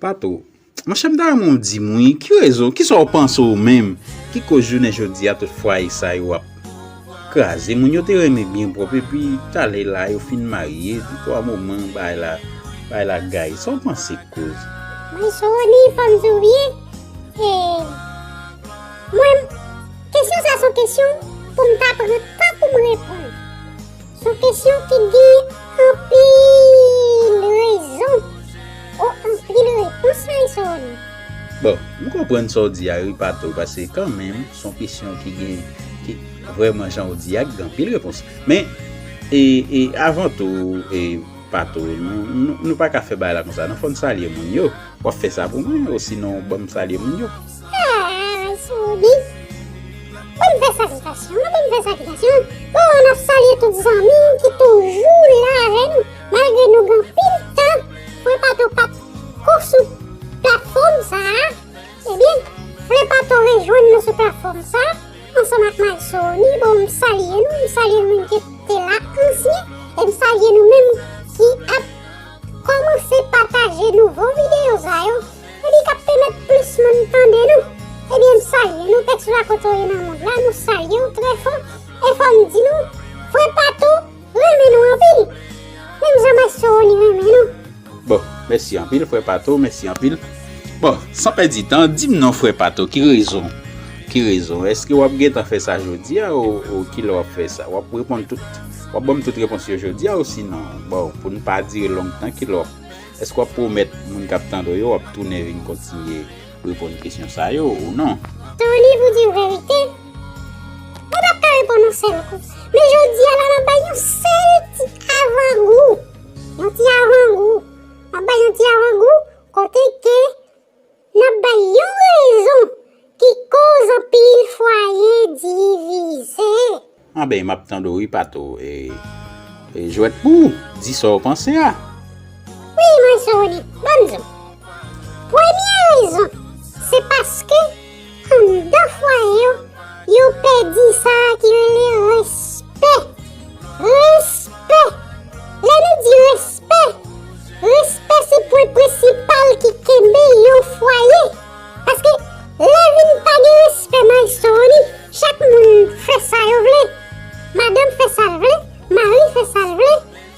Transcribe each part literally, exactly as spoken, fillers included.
Pato, monchè, m ta renmen w di m wi, ki rezon, kisa w panse w menm ki koz jounen jodi a tout fwaye sa yo ap kraze? Moun yo te renmen byen pwòp, epi talè la yo fin marye, de twa moman, bagay la, bagay la gay. Sa w panse k koz? Mwen, Sony, fò m di w byen, e, mwen, kesyon sa se yon kesyon pou m ta pran tan pou m reponn. Se yon kesyon ki gen anpil rezon, o, anpil repons, Mwen, Sony. Bon, m konprann sa w di a wi, Pato, paske kanmenm se yon kesyon ki gen, ki vrèman, jan w di a, ki gen anpil repons. Men, e, e, avan tou, e, Pato, nou, nou, nou pa ka fè bagay la konsa non, fò n salye moun yo. W ap fè sa pou mwen, osinon ban m salye moun yo. Ah, Sony. Ban m fè salyitasyon, ban m fè salyitasyon. Bon, n ap salye tout zanmi ki toujou la avè nou, malgre nou gen anpil tan, Frè Pato pa t ko sou platfòm sa a. Ebyen, Frè Pato rejwenn nou sou platfòm sa a, ansanm ak Mwen, Sony. Bon, m salye nou, m salye moun ki te la ansyen, e m salye nou menm ki ap kòmanse pataje nouvo videyo sa yo, epi k ap pèmèt plis moun tande nou. Ebyen, m salye nou, kèlkeswa kote w ye nan mond la, nou salye w trè fò, e fò m di nou, Frè Pato renmen nou anpil, menm jan Mwen, Sony renmen nou. Bon, mèsi anpil, Frè Pato, mèsi anpil. Bon, san pèdi tan, di m non, Frè Pato, ki rezon? Ki rezon? Èske w ap gentan fè sa jodi a, o, o kilè w ap fè sa? W ap reponn tout, w ap ban m tout repons yo jodi a, osinon, bon, pou n pa dire longtan, kilè w ap, èske w ap pwomèt moun k ap tande w yo, w ap tounen vin kontinye reponn kesyon sa yo, ou non? Tony, pou di w verite, mwen p ap ka reponn yon sèl kou. Men jodi a la, m ap bay yon sèl ti avangou. Yon ti avangou. M ap bay yon ti avangou kote ke n ap bay yon rezon ki koz anpil fwaye divize. Anben, m ap tande w wi, Pato. E, e jwèt pou ou. Di sa w panse a. Wi, Mwen, Sony, ban m di w. Premye rezon, se paske anndan fwaye yo, yo pèdi sa ki rele respè. Respè. Lè nou di respè, respè se pwen prensipal ki kenbe yon fwaye. Paske lè vin pa gen respè, Mwen, Sony, chak moun fè sa yo vle. Madanm fè sa l vle, mari fè sa l vle,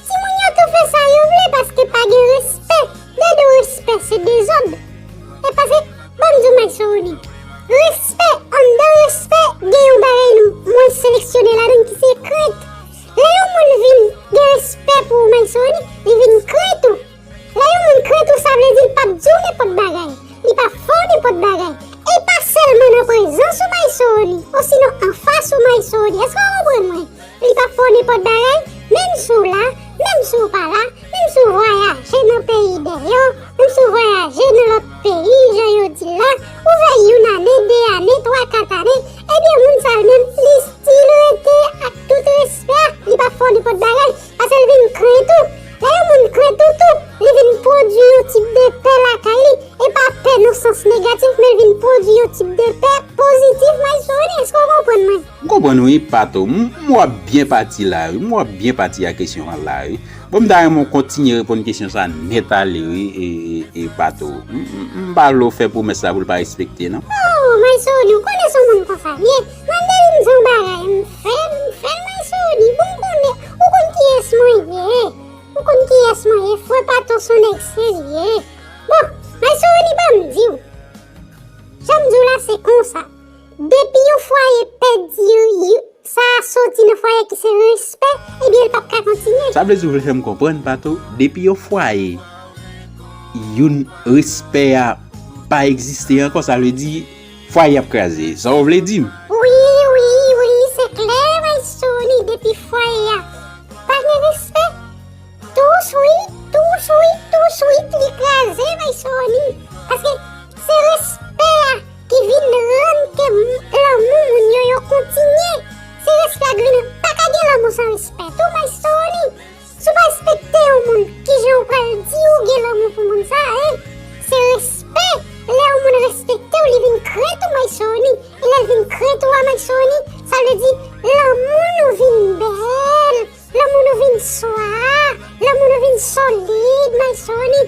timoun yo tou fè sa yo vle paske pa gen respè. Dedan respè se dezòd. E paske, ban m di w, Mwen, Sony, respè, anndan respè, gen yon bagay nou, mwen seleksyone ladan ki se krent. Lè yon moun vin gen respè pou ou, Mwen, Sony, li vin krent ou. Lè yon moun krent ou, sa vle di l p ap di w nenpòt bagay. Li p ap fè w nenpòt bagay. E pa sèlman nan prezans ou, Mwen, Sony, osinon anfas ou, Mwen, Sony. Èske w konprann mwen? Li p ap fè w nenpòt bagay, menm si w la, menm si w pa la, menm si w vwayaje nan peyi dèyè, menm si w vwayaje nan lòt peyi, jan yo di l la, ou fè youn ane, de ane, twa, kat ane, ebyen, moun sa l menm, li still rete ak tout respè, li p ap fè w nenpòt bagay, paske l vin krent ou. Lè yon moun krent ou tou, li vin pwodui yon tip de pè lakay li, e pa pè nan sans negatif, men l vin pwodui yon tip de pè pozitif, Mwen, Sony, èske w konprann mwen? M konprann wi, Pato. M, m wè w ap byen pati la wi. M wè w ap byen pati ak kesyon an la wi. Bon, m ta renmen w kontinye reponn kesyon sa nèt ale wi, e, e, e Pato. M, m, m pa vle w fè pwomès la pou l pa respekte non. Oh, Mwen, Sony, ou konnen se yon moun konsa m ye. Mande m di yon bagay, m fè l, m fè l, Mwen, Sony. Bon, m konnen, ou konn kiyès mwen ye. Ou konn kiyès mwen ye, Frè Pato se yon nèg serye. Bon, Mwen, Sony, ban m di w. Jan m di w la, se konsa. Depi yon fwaye pèdi, sa a soti nan fwaye ki se respè, ebyen, l p ap ka kontinye. Sa vle di w vle fè m konprann, Pato, depi yon fwaye, youn, respè a pa egziste ankò, sa vle di fwaye ap kraze. Sa w vle di m? Wi, wi, wi, se klè, Mwen, Sony, depi fwaye a pa gen respè, tou swit, tou swit, tou swit, li kraze, Mwen, Sony. Paske se respè a ki vin rann ke m, lanmou moun yo, yo kontinye. Se respè a ki vin, pa ka gen lanmou san respè tou, Mwen, Sony. Si w pa respekte yon moun, kijan w pral di ou gen lanmou pou moun sa a, en? Se respè. Lè yon moun respekte w, li vin krent ou, Mwen, Sony. E lè l vin krent ou a, Mwen, Sony, sa vle di lanmou nou vin bèl. Lanmou nou vin swa, lanmou nou vin solid, Mwen, Sony.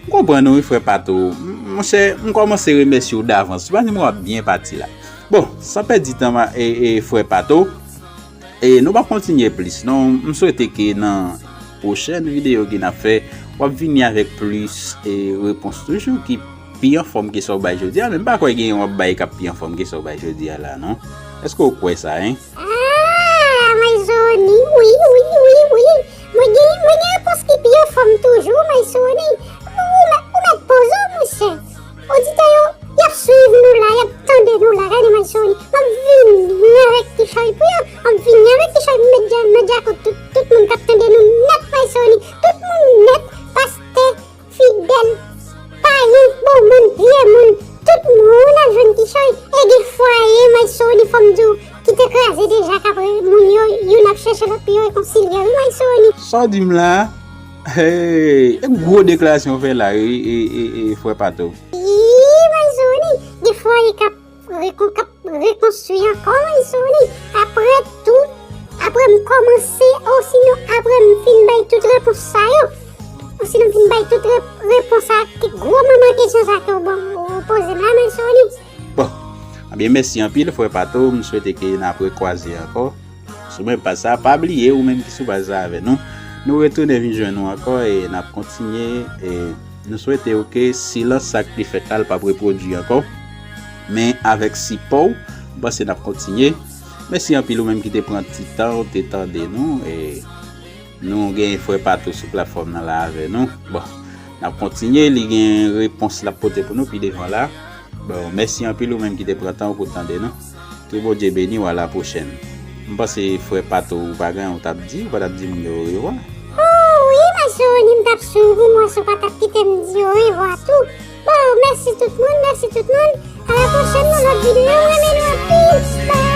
M konprann ou wi, frè Pato. M- Monchè, m kòmanse remèsye w davans. Ou pa di m w ap byen pati la. Bon, san pèdi tan, ma- e, e, frè Pato, e nou p ap kontinye plis non. M swete ke nan pwochèn videyo ke n ap fè, w ap vini avèk plis e, repons toujou ki pi anfòm ke sa w bay jodi a. Men m pa kwè gen yon w ap bay k ap pi anfòm ke sa w bay jodi a la non. Èske w kwè sa, en? Ah, Mayzoni, wi, wi, wi, wi. Mwen gen, mwen gen repons ki pi anfòm toujou, Mayzoni. Ou, ou mèt, ou mèt poze w, monchè. Oditè yo, y ap swiv nou la, y ap tande nou la. Gade, Mayzoni, m ap vini avèk kichòy pou yo. M ap vini avèk kichòy, m met dja, m met dja kont tout, tout moun k ap tande nou nèt, Mayzoni. Tout moun nèt, pastè, fidèl, payen, bon moun, vye moun, tout moun ap jwenn kichòy. E gen fwaye, Mayzoni, fò m di w, ki te kraze deja, k ap re- moun yo, youn ap chèche lòt pou yo rekonsilye, wi, Mayzoni. Sa w di m la, hey, e gwo deklarasyon w fè la, wi, e, e, e, frè Pato. Wi, Mayzoni, gen fwaye k ap rekon- k ap rekonstwi ankò, Mayzoni. Apre tout, apre m kòmanse, osinon apre m fin bay tout repons sa yo, osinon m fin bay tout re- repons a ki gwo manman kesyon sa ke w ban m, ou poze m la, Mayzoni. Bon, ebyen, mèsi anpil, frè Pato. M swete ke n ap rekwaze ankò sou menm paj sa. Pa bliye, ou menm ki sou paj sa avè nou, nou retounen vin jwenn nou ankò e n ap kontinye. E nou swete w ke silans sa k te fèt la, l p ap repwodui ankò. Men avèk sipò w, m panse n ap kontinye. Mèsi anpil ou menm ki te pran ti tan w te tande nou. E nou gen frè Pato sou platfòm nan la avè nou. Bon, n ap kontinye, li gen repons l ap pote pou nou pi devan la. Bon, mèsi anpil ou menm ki te pran tan w pou tande nou. Ke Bondye beni w, a la pwochèn. M panse frè Pato ou pa gen anyen w t ap di, ou pa t ap di moun yo orevwa. Oh, wi, Mayzoni, m t ap swiv ou, mwen, si w pa t ap kite m di orevwa tou. Bon, mèsi tout moun, mèsi tout moun. A la pwochèn nan lòt videyo, m renmen nou anpil. Bye.